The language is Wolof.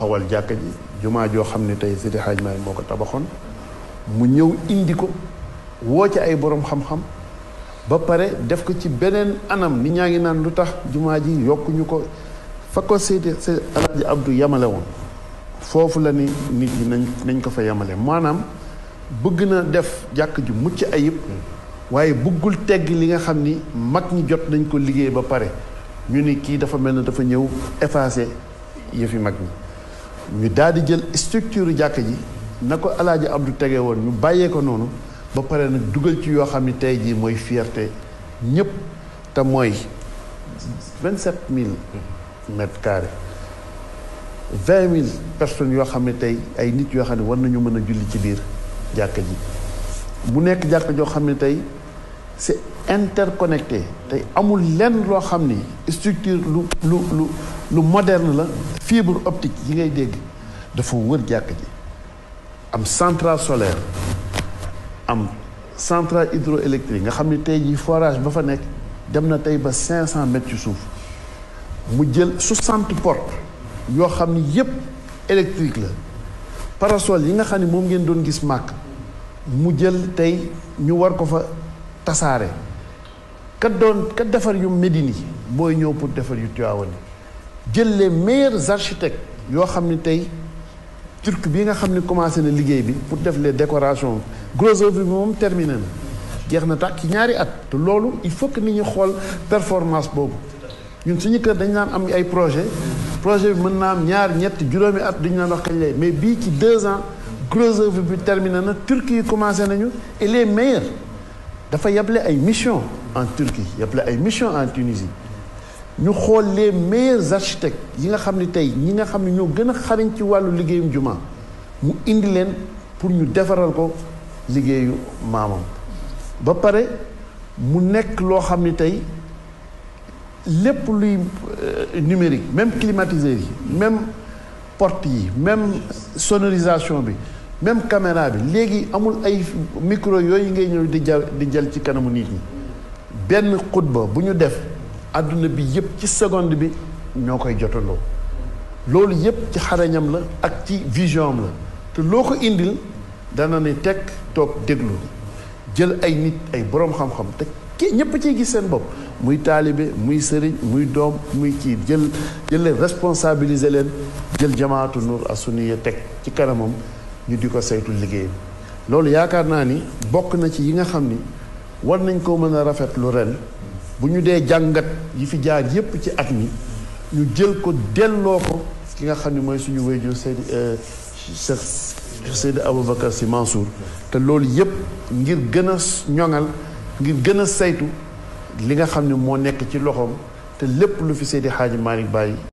xawal jàkka ji jumaa joo xam ne tey Seydi Hadji Malick moo ko tabaxoon mu ñëw indi ko woo ci ay borom xam-xam ba pare def ko ci beneen anam ni ñaa ngi naan lu tax jumaa ji yokkuñu ko fa ko Seydi Alaaji Abdou yamale woon foofu la ni nit ñi nañ ko fa yamale maanaam bëgg na def jàkk ju mucc ayib waaye bëggul tegg li nga xam ni mag ñi jot nañ ko liggéey ba pare ñu ni kii dafa mel ne dafa ñëw effacé yëfi mag ñi ñu daal di jël structure jàkk ji na ko Alaaji Abdou tege woon ñu bàyyee ko noonu ba pare nag dugal ci yoo xam ni tey jii mooy fierté ñëpp te mooy 27000 mètres carrés 20000 personnes yoo xam ne tey ay nit yoo xam ne war nañu mën a julli ci biir jàkk ji mu nekk jàkk joo xam ne tey c'est interconnecté tey amul lenn loo xam ni structure lu moderne la fibre optique yi ngay dégg dafa wër jàkk ji am centrale solaire am centrale hydroélectrique nga xam ne tey jii forage ba fa nekk dem na tey ba 500 mètres ci suuf mu jël 60 portes yoo xam ni yépp électrique la parasol yi nga xam ne moom ngeen doon gis màkk mu jël tey ñu war ko fa tasaare kat defar yu Médine yi booy ñëw pour defar yu Tivaouane jël les meilleurs architectes yoo xam ne tey turc bi nga xam ne commencé na liggéey bi pour def les décorations gros œuvre bi moom terminé na jeex na tàkk ci ñaari at te loolu il faut que nit ñi xool performance boobu ñun suñu kër dañ naan am ay projet bi mën naa am ñaar ñett juróomi at duñu naan wax kañ lay mais bii ci 2 ans gros œuvre bi terminé na Turquie yi commencé nañu et les meilleurs dafa yable ay mission en Turquie yable ay mission en Tunisie ñu xool les meilleurs architectes yi nga xam ne tey ñi nga xam ne ñoo gën a xarañ ci wàllu liggéeyum jumaa mu indi leen pour ñu defaral ko liggéeyu maamam ba pare mu nekk loo xam ne tey lépp luy numérique même climatiseur yi même porte yi même sonorisation bi même caméra bi léegi amul ay micro yooyu ngay ñëw di jël ci kanamu nit ñi benn xutba bu ñu def àdduna bi yëpp ci seconde bi ñoo koy jotandoo loolu yëpp ci xarañam la ak ci vision am la te loo ko indil dana ne teg toog déglu jël ay nit ay boroom xam-xam te kii ñëpp ciy gis seen bopp muy taalibe muy sëriñ muy doom muy kii jël leen responsabiliser leen jël jamaatu Nour as-Sunniya teg ci kanamam ñu di ko saytu liggéey loolu yaakaar naa ni bokk na ci yi nga xam ni war nañ koo mën a rafetlu ren bu ñu dee jàngat yi fi jaar yépp ci at mi ñu jël ko delloo ko ki nga xam ne mooy suñu wéyjur Seydi Aboubacar Sy Mansour te loolu yépp ngir gën a ñoŋal ngir gën a saytu li nga xam ne moo nekk ci loxoom te lépp lu fi Seydi Hadji Malick bàyyi